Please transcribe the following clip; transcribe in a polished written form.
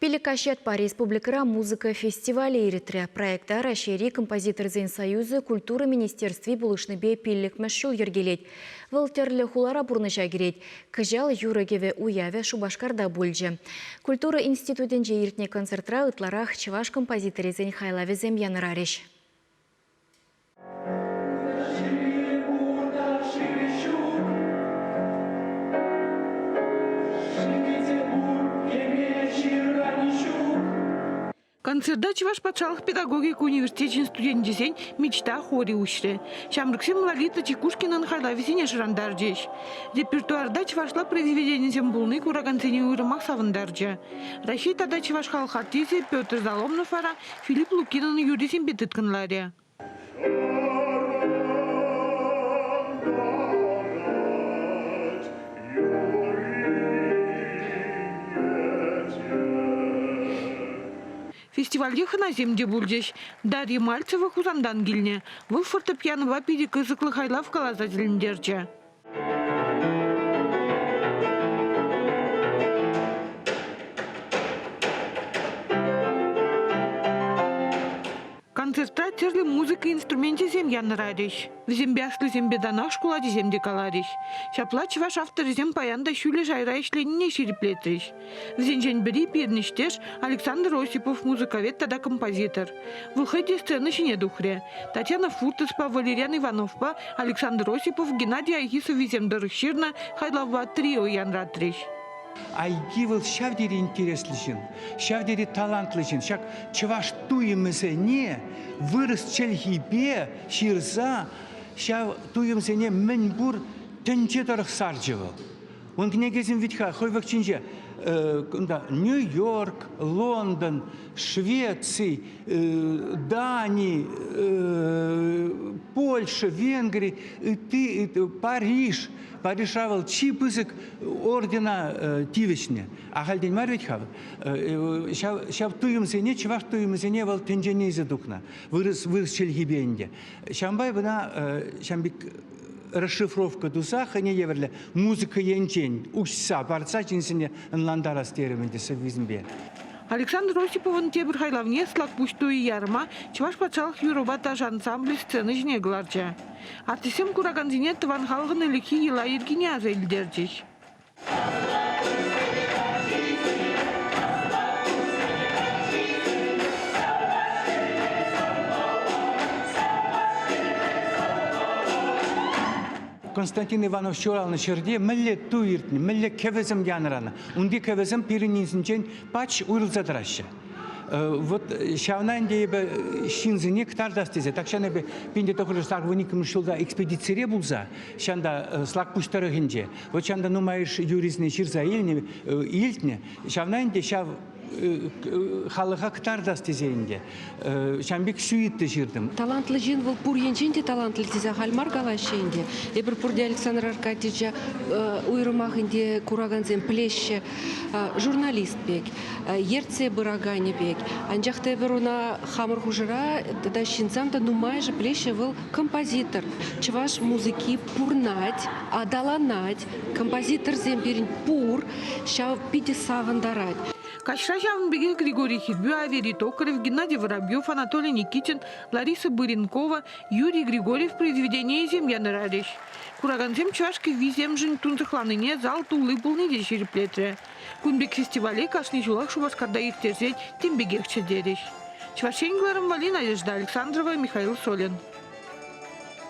Пилӗккаҫ ятпа республикӑра музыка фестивалӗ иртрӗ. Проекта Раҫҫейри композиторсен союзӗ культура министерстви пулӑшнипе пиллӗкмӗш ҫул йӗркелет. Вӑл тӗрлӗ хулара пурнӑҫа кӗрет. Кӑҫал юрӑ-кӗвӗ уявӗ Шупашкарта пулчӗ. Культура институтӗнче иртнӗ концертра ытларах чӑваш композиторӗсен хайлавӗсем янӑрарӗҫ. Концерта Чӑваш патшалӑх педагогика университечӗн студенчӗсен Мечта хорӗ уҫрӗ. Ҫамрӑксем Лолита Чекушкинӑн хайлавӗсене шӑрантарчӗҫ. Репертуарта чӑвашла произведенисем пулни куракансене уйрӑмах савӑнтарчӗ. Раҫҫей тата чӑваш халӑх артисчӗ Петр Заломнов вара Филипп Лукинӑн юррисемпе тыткӑнларӗ. Фестивальте хӑнасем те пулчӗҫ. Дарья Мальцева Хусантан килнӗ. Вӑл фортепианопа питӗ кӑсӑклӑ хайлав каласа тӗлӗнтерчӗ. Концертра тӗрлӗ музыка инструменчӗсем янӑрарӗҫ. Вӗсемпе аслисемпе танах шкул ачисем те каларӗҫ. Ҫапла чӑваш авторӗсем паян та ҫӳллӗ шайра ӗҫленине ҫирӗплетрӗҫ. Вӗсенчен пӗри пирӗн ӗҫтеш Александр Осипов музыковед тата композитор. Вӑл хӑй те сцена ҫине тухрӗ. Татьяна Фуртаспа, Валериан Ивановпа Александр Осипов Геннадий Айхи сӑввисем тӑрӑх ҫырнӑ хайлавпа трио янратрӗҫ. Айхи вӑл ҫав тери интереслӗ ҫын, ҫав тери талантлӑ ҫын. Ҫак чӑваш туйӑмӗсене вырӑс чӗлхипе ҫырса ҫав туйӑмсене мӗнпур тӗнче тӑрӑх сарчӗ вӑл. Ун кӗнекисем вӗт-ха хӑй вӑхӑтӗнче кунта Нью-Йорк, Лондон, Швеци, Дани, Польша, Венгри, ытти Париж. Парижра вӑл чи пысӑк ордена тивӗҫнӗ. Ахальтен мар вӗт-ха вӑл. Ҫав туйӑмсене, чӑваш туйӑмӗсене вӑл тӗнчене илсе тухнӑ. Вырӑс, вырӑс чӗлхипе ӗнтӗ. Ҫавӑнпа эпӗ ӑна ҫавӑн пек расшифровка туса хӑйне евӗрлӗ музыка енчен уҫса парса ҫынсене ӑнлантарас терӗм ӗнтӗ сӑввисемпе. Александр Осиповӑн тепӗр хайлавне Слакпуҫ туйӗ ярӑма Чӑваш патшалӑх юрӑпа ташӑ ансамблӗ сцена ҫине кӑларчӗ. Артистсем куракансене тӑван халӑхӑн ӗлӗкхи йӑла-йӗркине аса илтерчӗҫ. Константин Иванов ҫуралнӑ ҫӗрте мӗнле туй иртнӗ, мӗнле кӗвӗсем янӑранӑ. Унти кӗвӗсем пирӗннисенчен пач уйрӑлса тӑраҫҫӗ. Вот ҫавна ӗнтӗ эпӗ ҫынсене кӑтартас тесе, тахҫан эпӗ 1982 ҫулта экспедицире пулса, ҫанта Слакпуҫ тӑрӑхӗнче, вот ҫанта нумайӑш юрисене ҫырса илнӗ, илтнӗ, ҫавна ӗнтӗ ҫав халӑха кӑтартас тесе ӗнтӗ ҫавӑн пек сюита ҫыртӑм. Талантлӑ ҫын вӑл пур енчен те талантлӑ тесе халь мар калаҫҫӗ ӗнтӗ. Эпир пурте Александр Аркадьевича уйрӑмах ӗнтӗ куракансем пӗлеҫҫӗ журналист пек, ертсе пыраканӗ пек. Анчах та эпир ӑна хамӑр хушӑра тата ҫынсем та нумайӑшӗ пӗлеҫҫӗ, вӑл композитор. Чӑваш музыки пурнать, аталанать. Композиторсем пирӗн пур, ҫав питӗ савӑнтарать. Каҫра ҫавӑн пекех Григорий Хирбю, Аверий Токарев, Геннадий Воробьев, Анатолий Никитин, Лариса Быренкова, Юрий Григорьев произведенийӗсем янӑрарӗҫ. Куракансем чӑваш кӗввисемшӗн тунсӑхланине зал тулли пулни те ҫирӗплетрӗ. Кун пек фестивале кашни ҫулах Шупашкарта ирттерсен тем пекехчӗ терӗҫ. Чӑваш Ен кӑларӑм валли Надежда Александрова, Михаил Солин.